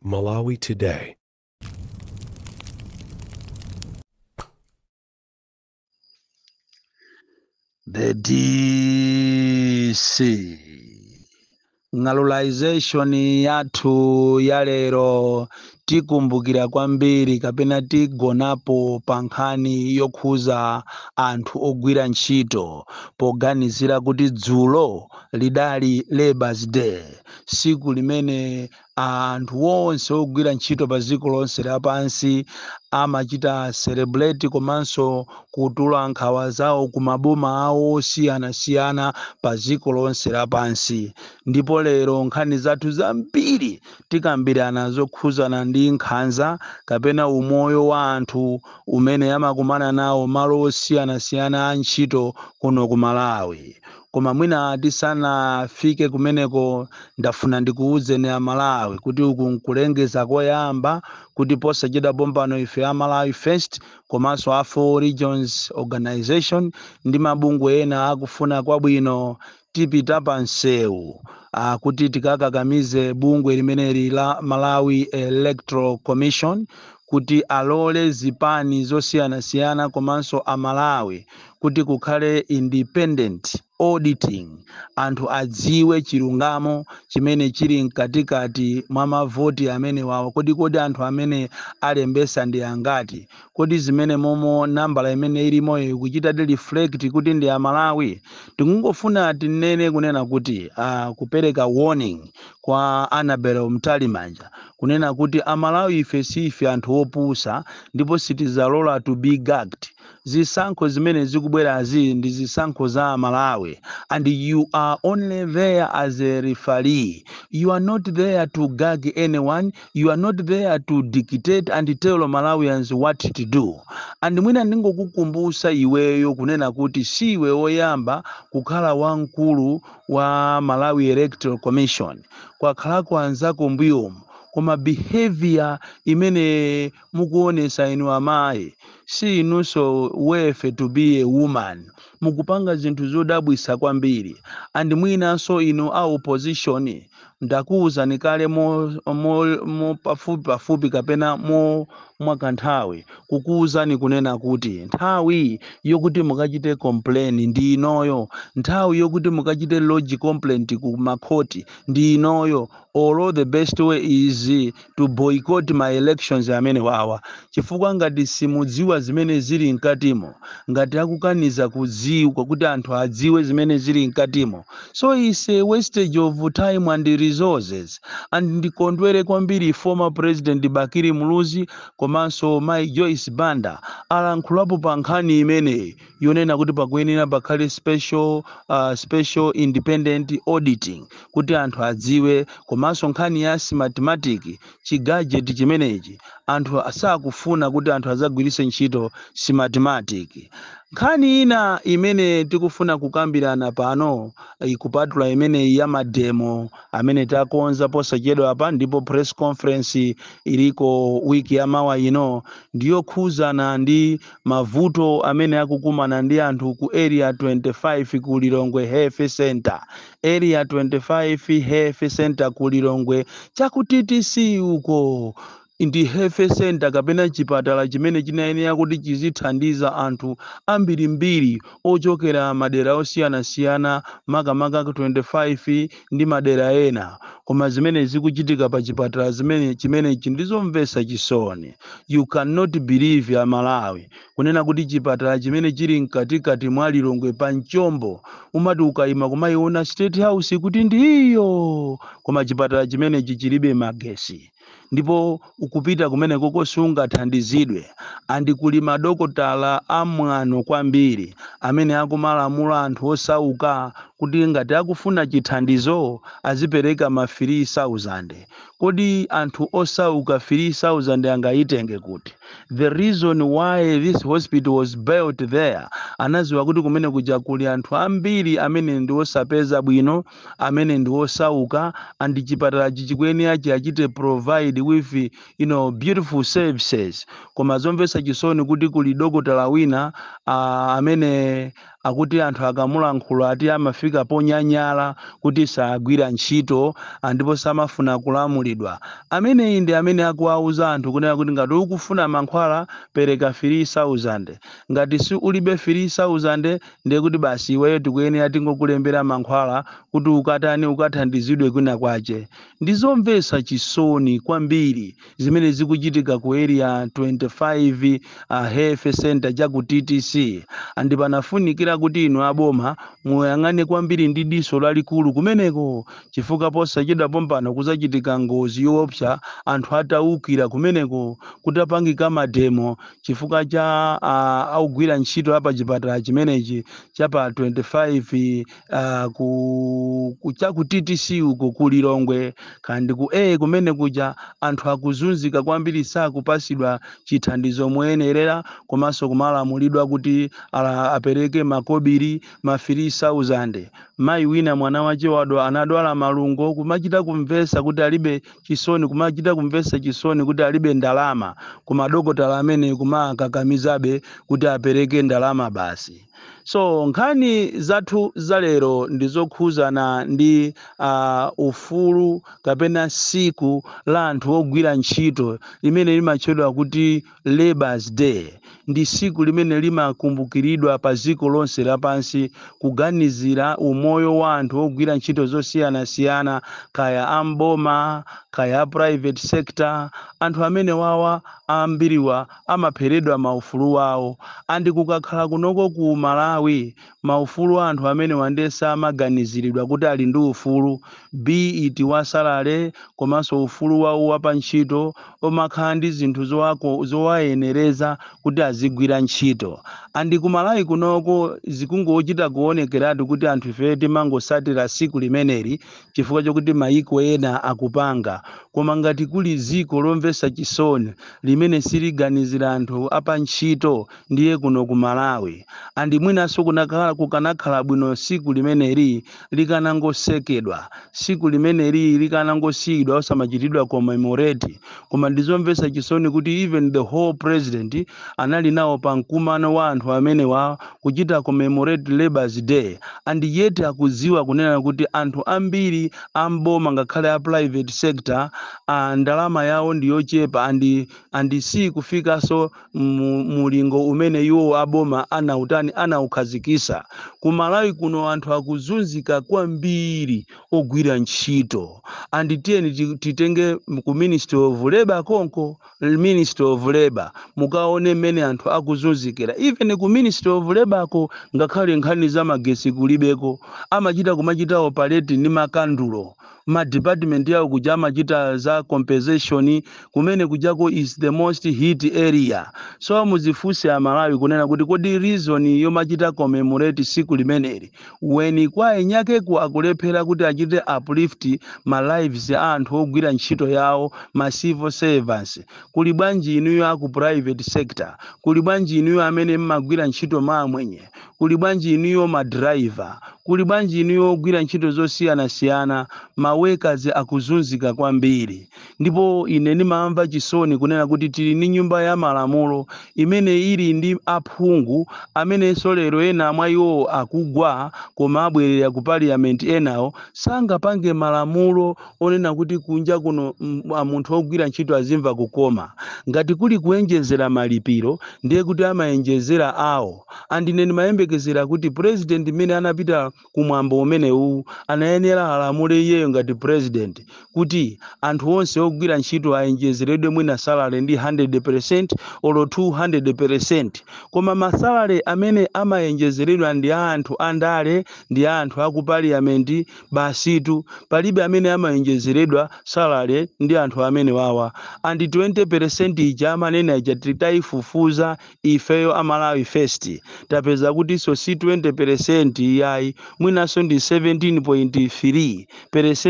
Malawi Today. The DC ng'alulization yathu ya lero, tikumbukira kwambiri kapena tigonapo pa nkhani yokhuza anthu ogwira ntchito, poganizira kuti dzulo lidali Labour's Day, siku limene anthu onse ogwira ntchito pa dziko lonse lapansi amachita celebrate komanso kutula nkhawa zawo ku maboma awo osiyanasiyana pa dziko lonse lapansi. Ndipo lero nkhani zathu zambiri tikambirana zokhuzana ndi nkhanza kapena umoyo wa anthu umene amakumana nawo malo osiyanasiyana a ntchito kuno ku Malawi. Koma mwina tisanafike kumeneko, ndafuna ndikuwuzeni a Malawi kuti uku nkulengeza koyamba kuti posachedwa pompano ife a Malawi First komanso a Four Regions Organization ndi mabungwe ena akufuna kwabwino tipita pa msewu kuti tikakakamize bungwe limeneli la Malawi Electoral Commission kuti alole zipani zosiyanasiyana komanso Amalawi kuti kukhale independent auditing, anthu adziwe chilungamo chimene chili mkatikati mwa mavoti amene wawo. Kodi anthu amene alembesa ndi angati? Kodi zimene momo nambala imene ilimoyo ikuchita reflect kuti ndi Amalawi? Tikungofuna tinene kunena kuti kupereka warning kwa Annabel Mtalimanja kunena kuti Amalawi ife sife anthu opusa ndipo sitizalola to be gagged. Zisankho zimene zikubwerazi ndi zisankho za Amalawi, and you are only there as a referee. You are not there to gag anyone. You are not there to dictate and tell Malawians what to do. And mwina ndingokukumbusa iweyo kunena kuti siwe woyamba kukhala wamkulu wa Malawi Electoral Commission. Kwakhalako anzako mbuyomu, koma behavior imene mukuonesa inu amayi, si inunso worth to be a woman. Mukupanga zinthu zodabwisa kwambiri. And mwinanso inu a opposition, ndakuwuzani kale mo pafupi pafupi kapena mo mwakanthawi kukuwuzani kunena kuti nthawi yokuti mukachite complain ndi inoyo, nthawi yokuti mukachite lodge complaint ku makhoti ndi inoyo. Although the best way is to boycott ma elections amene wawa, chifukwa ngati simudziwa zimene zili mkatimo, ngati akukaniza kudziwa kuti anthu adziwe zimene zili mkatimo, so it's a wastage of time and resources. And ndikondwere kwambiri former President Bakili Muluzi komanso Mai Joyce Banda alankhulapo pa nkhani imeneyi yonena kuti pakuyenera pakhale special independent auditing kuti anthu adziwe. Komanso nkhani ya Smartmatic, chi gadget chimenechi, anthu sakufuna kuti anthu azagwiritse ntchito Smartmatic. Nkhani ina imene tikufuna kukambirana pano, ikupatula imeneyi ya ma demo amene takonza posachedwa apa ndipo press conference iliko wiki yamawa ino, ndiyokhuzana ndi mavuto amene akukumana ndi anthu ku Area 25 ku Lilongwe Health Center. Area 25 Health Center ku Lilongwe chaku TTC uko ndi health center kapena chipatala chimene chinayenera kuti chizithandiza anthu ambirimbiri ochokera madera osiyanasiyana, makamaka 25 ndi madera ena. Koma zimene zikuchitika pa chipatala zimene chimenechi ndizomvetsa chisoni. You cannot believe, Amalawi, kunena kuti chipatala chimene chili mkatikati mwa Lilongwe pa mchombo, umati ukayima kumayiona State House kuti ndiyo, koma chipatala chimenechi chilibe magesi ndipo ukupita kumeneko sungathandizidwe. And kuli madokotala amwano kwambiri amene akumalamula anthu osauka kuti ngati akufuna chithandizo azipereka ma 3000. Kodi anthu osauka 3000 angayitenge kuti? The reason why this hospital was built there, anaziwa kuti kumene kuja kuli anthu ambiri amene ndi osapeza bwino, amene ndi osauka, and chipatalachi chikuyenera chiachite provide provide with beautiful services. Koma zomvetsa chisoni kuti kuli dokotala wina amene akuti anthu akamulankhula ati amafika ponyanyala kuti sagwira ntchito, ndipo samafuna kulamulidwa. Ameneyi ndi amene akuwauza anthu kunena kuti ngati ukufuna mankhwala, pereka 3000. Ngati si ulibe 3000, ndiye kuti basi iweyo tikuyenera tingokulembera mankhwala kuti ukatani, ukathandizidwe kwina kwache. Ndizomvetsa chisoni kwambiri zimene zikuchitika ku Area 25 Health Center cha ku TTC, and panafunikira kuti inu aboma muyang'ane kwambiri ndi diso lalikulu kumeneko, chifukwa posachedwa pompano kuzachitika ngozi yoopsa anthu atawukira kumeneko, kutapangika mademo chifukwa cha augwira ntchito apa chipatala chimenechi chapa 25 ku cha ku TTC uko ku Lilongwe kandi ku A kumene kuja. Anthu akuzunzika kwambiri, sakupasidwa chithandizo moyenerera, komanso kumalamulidwa kuti apereke makobiri ma 3000. Mayi wina mwana wache wadwa, anadwala malungo, kumachita kumvesa kuti alibe chisoni, kumachita kumvesa chisoni kuti alibe ndalama, koma dokotala amene kumakakamizabe kuti apereke ndalama basi. So nkhani zathu zalero ndizokhuzana ndi ufulu kapena siku la anthu ogwira ntchito limene limatchedwa kuti Labors Day. Ndi siku limene limakumbukiridwa pa dziko lonse lapansi kuganizira umoyo wa anthu ogwira ntchito zosiyanasiyana, kaya amboma, kaya a private sector. Anthu amene wawa ambiriwa amapheredwa maufulu wawo, and kukakhala kunoko ku Malawi, maufulu a anthu amene wandesa amaganiziridwa kuti ali ndi ufulu, be it wa salary komanso ufulu wawo wa pa ntchito omakhala ndi zinthu zowayenereza kuti azigwira ntchito. And ku Malawi kunoko zikungochita kuonekeratu kuti anthu ife timangosatira siku limeneli chifukwa chokuti mayiko ena akupanga. Koma ngati kuli dziko lomvetsa chisoni limene siliganizira anthu apa ntchito, ndiye kuno ku Malawi. And mwinanso kukanakhala bwino siku limeneli likanangosekedwa, siku limeneli likanangosiyidwa osamachitidwa commemorate. Koma ndizomvetsa chisoni kuti even the whole president anali nawo pa mkumano wa anthu amene wa kuchita commemorate Labors Day, and yet akudziwa kunena kuti anthu ambiri amboma ngakhale a private sector, ndalama yawo ndi yochepa and si kufikanso mulingo umene iwo aboma anautani, anaukhazikisa. Ku Malawi kuno anthu akuzunzika kwambiri ogwira ntchito. And tiyeni titenge ku Ministry of Labor konko, Ministry of Labor, mukaone mmene anthu akuzunzikira. Even ku Ministry of Labor ko, ngakhale nkhani za magesi kulibeko, amachita kumachita operate ndi makandulo. Ma department yawo kuja amachita za compensation kumene kujako is the most hit area. So muzifunse Amalawi kunena kuti kodi reason yomachita commemorate siku limeneli when kwa enyakeku akulephera kuti achite uplift ma lives a anthu ogwira ntchito yawo, ma civil servants, kuli bwanji inuyo aku private sector? Kuli bwanji inuyo amene mmagwira ntchito maamwenye? Kuli bwanji inuyo ma driver? Kuli bwanji inuyo ogwira ntchito zosiyanasiyana? Ma workers akuzunzika kwambiri. Ndipo ine ndimamva chisoni kunena kuti tili ndi nyumba ya malamulo imene ili ndi aphungu amenenso lero ena mwa iwo akugwa koma abwerera ku parliament, enawo sangapange malamulo onena kuti kunja kuno munthu ogwira ntchito azimva kukoma. Ngati kuli kuenjezera malipiro, ndiye kuti amaenjezera awo. And ine ndimayembekezera kuti president mmene anapita kumwambo umenewu anayenera alamule iyeyo ngati president kuti anthu onse ogwira ntchito aenjezeredwe mwina salary ndi 100% olo 200%. Koma ma salary amene amaenjezeredwa ndi anthu andale, ndi anthu aku parliament basitu. Palibe amene amaenjezeredwa salary ndi anthu amene wawa. And 20% ija amanena ija, titayifufuza ifeyo Amalawi First, tapeza kuti so si 20% yayi, mwinanso ndi 17.3%.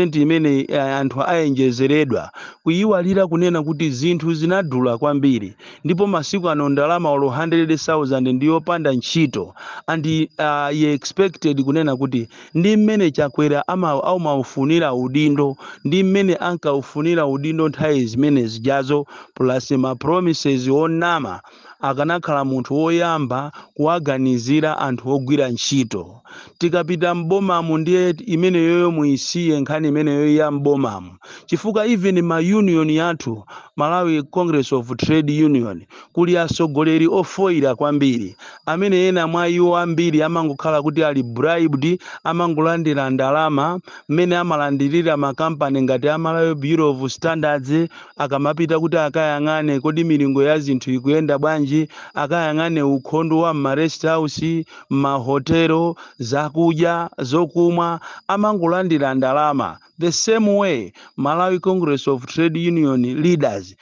10% imene anthu ayenjezeredwa, kuyiwalira kunena kuti zinthu zinadula kwambiri, ndipo masiku ano ndalama olo 100,000 ndiyopanda ntchito. And he expected kunena kuti ndi mmene Chakwera amaufunira udindo, ndi mmene ankaufunira udindo nthawi zimene zijazo, plus ma promises onama, akanakhala munthu woyamba kuwaganizira anthu ogwira ntchito. Tikapita m'bomamu, ndiye imeneyoyo muyisiye nkhani imeneyo ya m'bomamu, chifukwa even ma union yathu, Malawi Congress of Trade Union, kuli atsogoleri ofoira kwambiri, amene ena mwa iwo ambiri amangokhala kuti ali bribed, amangolandira ndalama mmene amalandirira makampani ngati a Malawi Bureau of Standards. Akamapita kuti akayang'ane kodi milingo ya zinthu ikuyenda bwanji, akayang'ane ukhondo wa mma rest house, mmahotelo, zakudya, zokumwa, amangolandira ndalama. The same way Malawi Congress of Trade Union leaders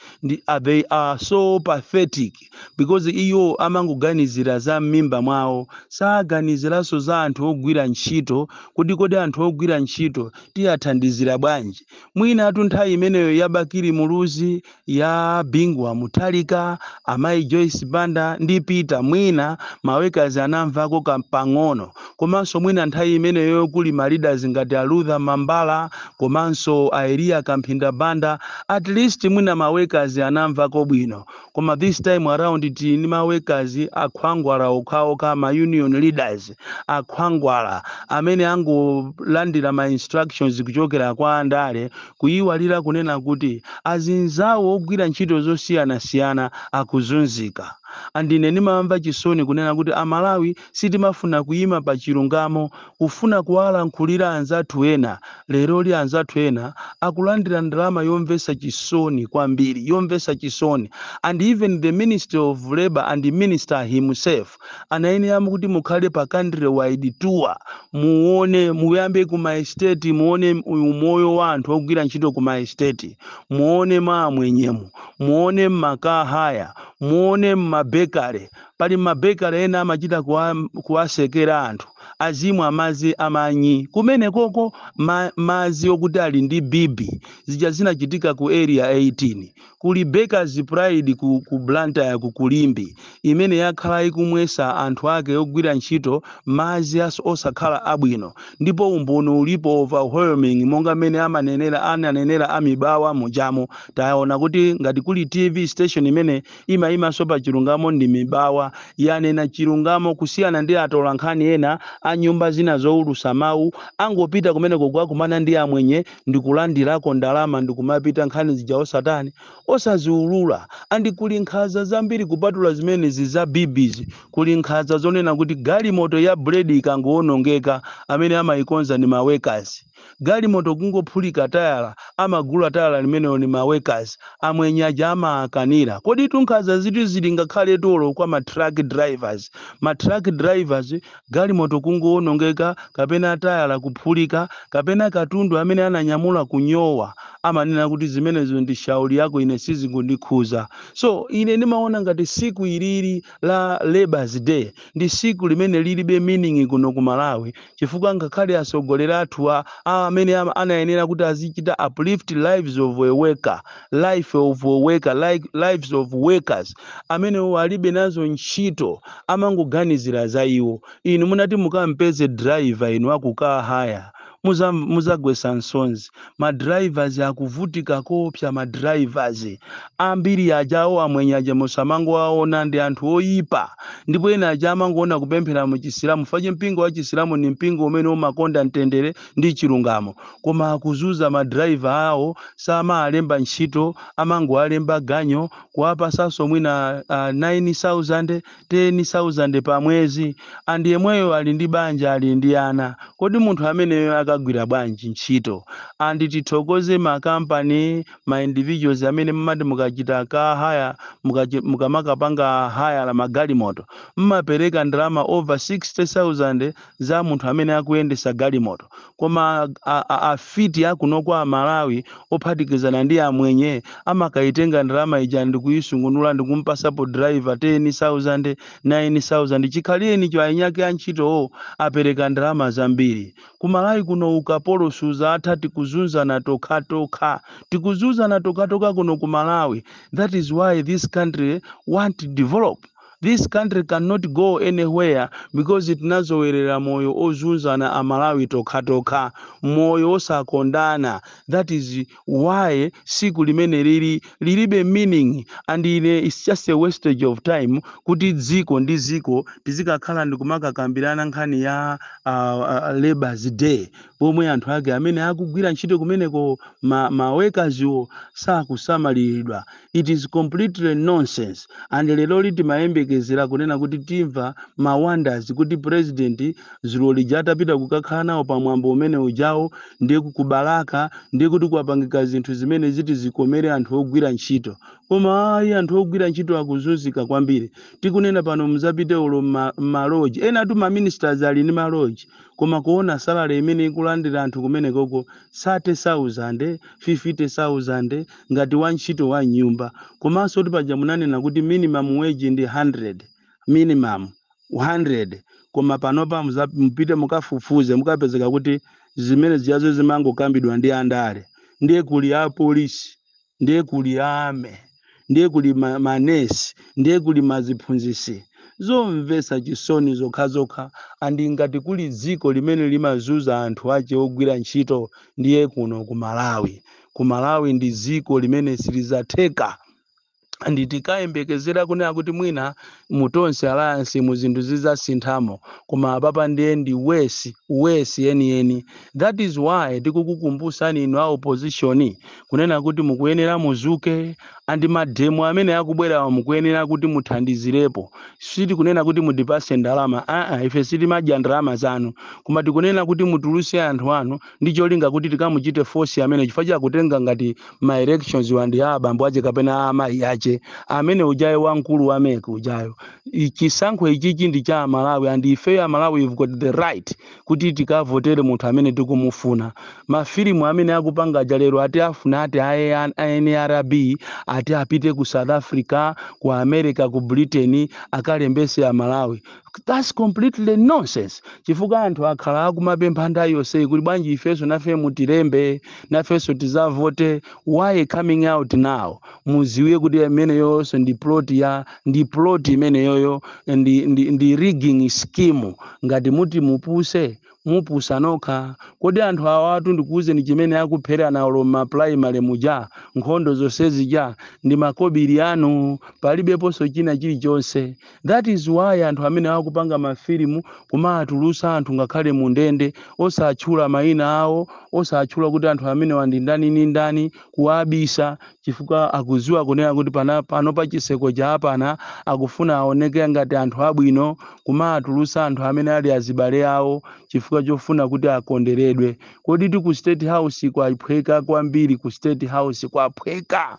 they are so pathetic, because iyo amangoganizira za m'mimba mwawo, saganiziranso za anthu ogwira ntchito, kuti kodi anthu ogwira ntchito tiyathandizira bwanji. Mwina atu nthawi imeneyo ya Bakili Muluzi, ya Bingu wa Mutharika, amayi Joyce Banda ndi Peter, mwina ma workers anamvako kampang'ono. Komanso mwina nthawi imeneyo kuli ma leaders ngati a Luther Mambala komanso a Eliya Kamphinda Banda, at least mwina ma workers anamvako bwino. Koma this time around tili ndi ma workers akhwangwala okhaokha, ma union leaders akhwangwala amene angolandira ma instructions kuchokera kwa andale, kuyiwalira kunena kuti azinzawo ogwira ntchito zosiyanasiyana akuzunzika. And ine ndimamva chisoni kunena kuti Amalawi sitimafuna kuyima pa chilungamo, kufuna kuwalankhulira anzathu ena. Leroli anzathu ena akulandira ndalama yomvetsa chisoni kwambiri, yomvetsa chisoni. And even the Minister of Labor and the minister himself anayenera kuti mukhale pa country wide tour, muone, muyambe ku ma estate, muone umoyo wa anthu ogwira ntchito ku ma estate, muone maamwenyemo, muone mma car hire, muone mma bakery. Pali ma bakery ena amachita kuwasekera anthu azimwa madzi amanyi kumene koko, madzi okuti ali ndi bibi. Zija zinachitika ku Area 18. Kuli Bakers Pride ku Blantyre, ku Kulimbi, imene yakhala ikumwesa anthu ake ogwira ntchito madzi osakhala abwino, ndipo umboni ulipo overwhelming, monga mmene amanenera, ananenera amibawa mujamo. Taona kuti ngati kuli TV station imene imayimanso pa chilungamo ndi Mibawa. Yanena chilungamo kusiyana ndi atola nkhani ena a nyumba zina zowulusa mawu, angopita kumeneko kukakumana ndi amwenye ndikulandirako ndalama ndikumapita, nkhani zija osatani, osaziulula. And kuli nkhanza zambiri kupatula zimenezi za bibis. Kuli nkhanza zonena kuti galimoto ya buledi ikangowonongeka, amene amayikonza ni ma workers. Galimoto kungophulika tayala, amagula tayala limeneyo ni ma workers. Amwenye aja amaakanira. Kodi tunkhanza zitu zili ngakhale tolo kwa ma truck drivers? Ma truck drivers, galimoto kungowonongeka kapena tayala kuphulika kapena katundu amene ananyamula kunyowa, amanena kuti zimenezo ndi shauri yako, ine sizikundikhuza. So ine ndimaona ngati siku ilili la Labors Day ndi siku limene lilibe meaning kuno ku Malawi, chifukwa ngakhale atsogoleri athu amene anayenera kuti azichita uplift lives of a worker, life of a worker, like lives of workers, amenewo alibe nazo ntchito, amangoganizira za iwo. Inu munati mukampeze driver inu aku car hire, muzagwesa nsonzi. Ma drivers akuvutika kopsa. Ma drivers ambiri ajawo, amwenye aja musamangowaona, ndi anthu oyipa. Ndipo ena aja amangoona kupemphera mu Chisilamu, fache mpingo wa Chisilamu ni mpingo umene umakonda mtendere ndi chilungamo, koma akuzuza ma driver awo. Samawalemba ntchito, amangowalemba ganyo, kuwapasanso mwina 9000, 10,000 pa mwezi, and yemweyo ali ndi banja, ali ndi ana. Kodi munthu ameneyo akagwira bwanji ntchito? And tithokoze makampani, ma individuals amene mmati mukachita car hire, mukamakapanga hire la magalimoto, mmapereka ndalama over 60,000 za munthu amene akuyendesa galimoto. Koma afiti akuno kwa Malawi ophatikizana ndi amwenye amakaitenga ndalama ija ndikuyisungunula ndikumpasapo driver 10,000, 9000, chikhalireni cho ainyake antchitowo apereka ndalama zambiri. Ku Malawi kuno Kuno ukapolo suzatha. Tikuzunzana tokhatokha, tikuzunzana tokhatokha kuno ku Malawi. That is why this country want to develop. This country cannot go anywhere because tinazowerera moyo ozunzana Amalawi tokhatokha, moyo osakondana. That is why siku limene lili lilibe meaning and ine it's just a wastage of time kuti dziko ndi dziko tizikakhala ndikumakakambirana nkhani ya Labors Day, pomwe anthu ake amene akugwira ntchito kumeneko, ma workerswo, sakusamaliridwa. It is completely nonsense. And lero timayembekezera kunena kuti timva ma wonders, kuti president zulo lija atapita kukakhala nawo pamwambo umene ujawo, ndiye kubalaka, ndiye kuti kwapangika zinthu zimene ziti zikomere anthu ogwira ntchito. Koma ayi, anthu ogwira ntchito akuzunzika kwambiri. Tikunena pano, muzapite ulo mmalodge ena tu, maministers ali ndi malodge, koma kuona salary imene ikulandira anthu kumenekoko, 30,000, 50,000 ngati wantchito wa nyumba. Komanso kuti paja munanena kuti minimum wage ndi 100, minimum 100, koma panopa mupite mukafufuze, mukapezeka kuti zimene ziyazo zimangokambidwa ndi andale. Ndiye kuli apolisi, ndiye kuli ame, ndiye kuli manesi, ndiye kuli maziphunzisi. Zomvetsa chisoni zokhazokha. And ngati kuli dziko limene limazunza anthu ache ogwira ntchito, ndiye kuno ku Malawi. Ku Malawi ndi dziko limene silizatheka. And tikayembekezera kunena kuti mwina mu Tonse Alliance mu zinthu zizasinthamo, koma apapa ndiye ndi worse, worse yeniyeni. That is why tikukukumbusani inu a opposition kunena kuti mukuyenera muzuke, and mademo amene akubwerawa mukuyenera kuti muthandizirepo. Sitikunena kuti mutipase ndalama, aa, ife sitimadya ndalama zanu, koma tikunena kuti mutuluse anthu anu ndi cholinga kuti tikamuchite force amene, chifukwa chakutenga ngati ma elections wandi a abambo ache kapena a amayi ache amene ujayo, wamkulu wa MEC ujayo. Chisankho ichichi ndi cha Amalawi, and ifeyo Amalawi, we've got the right kuti tikavotere munthu amene tikumufuna. Mafilimu amene akupanga aja lero, ati afuna ati a NRB ati apite ku South Africa, ku America, ku Britain, akalembese Amalawi. That's completely nonsense, chifukwa anthu akhala akumapempha nthawi yonseyi kuti bwanji ifenso nafe mutilembe, nafenso tizavote. Why coming out now? Muziwe kuti imeneyonso ndi plot ya ndi plot imeneyoyo, ndi rigging scheme. Ngati muti mupuse, mupusa nokha. Kodi anthu awatu, ndikuwuzeni chimene akupherana olo maprimary muja, nkhondo zonse zija ndi makobiri anu, palibeponso china chilichonse. That is why anthu amene akupanga mafilimu kumatulusa anthu ngakhale mu ndende, osatchula mayina awo, osatchula kuti anthu amene wandi ndani ni ndani, kuwabisa, chifukwa akuziwa kunena kuti pano pa chiseko cha apana akufuna aoneke ngati anthu abwino, kumatulusa anthu amene ali azibale awo chifukwa chofuna kuti akonderedwe. Kodi ti ku State House kwaphweka kwambiri, ku State House kwaphweka,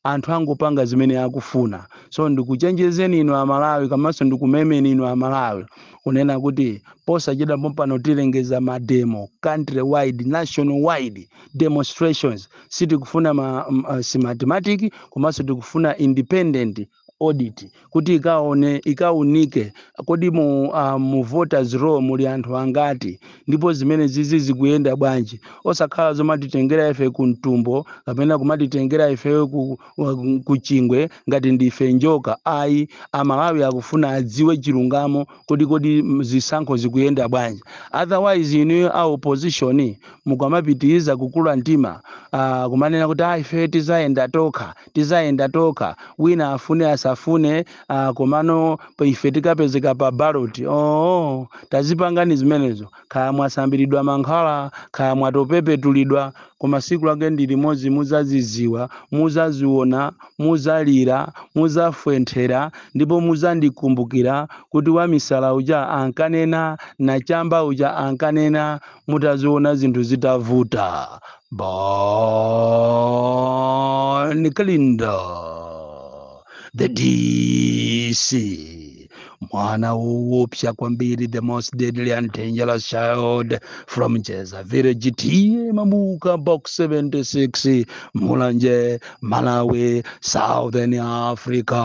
anthu angopanga zimene akufuna. So ndikuchenjezeni inu Amalawi, komanso ndikumemeni inu Amalawi kunena kuti posachedwa pompano tilengeza mademo country wide, national wide demonstrations. Sitikufuna Smartmatic, komanso tikufuna independent audit kuti ikaone, ikaunike kodi mu voters roll muli anthu angati, ndipo zimene zizi zikuyenda bwanji, osakhala zomatitengera ife ku mtumbo kapena kumatitengera ife ku chingwe ngati ndife njoka, ayi. Amalawi akufuna adziwe chilungamo, kodi zisankho zikuyenda bwanji. Otherwise inuyo a opposition mukamapitiriza kukula mtima, kumanena kuti ife tizayenda tokha, tizayenda tokha, wina afune asafune, komano ife tikapezeka pa ballot, oh, tazipangani zimenezo. Kaya mwasambiridwa mankhwala, kaya mwatopepetulidwa, koma siku lake ndi limodzi, muzaziziwa, muzaziona, muzalira, muzafwenthera, ndipo muzandikumbukira kuti wamisala uja ankanena, nachamba uja ankanena, mutaziona zinthu zitavuta. Bon Kalindo, the DC, mwana woopsa kwambiri, the most deadly and dangerous child from Jeza Village, T/A Mabuka, Box 76, Mulanje, Malawi, Southern Africa.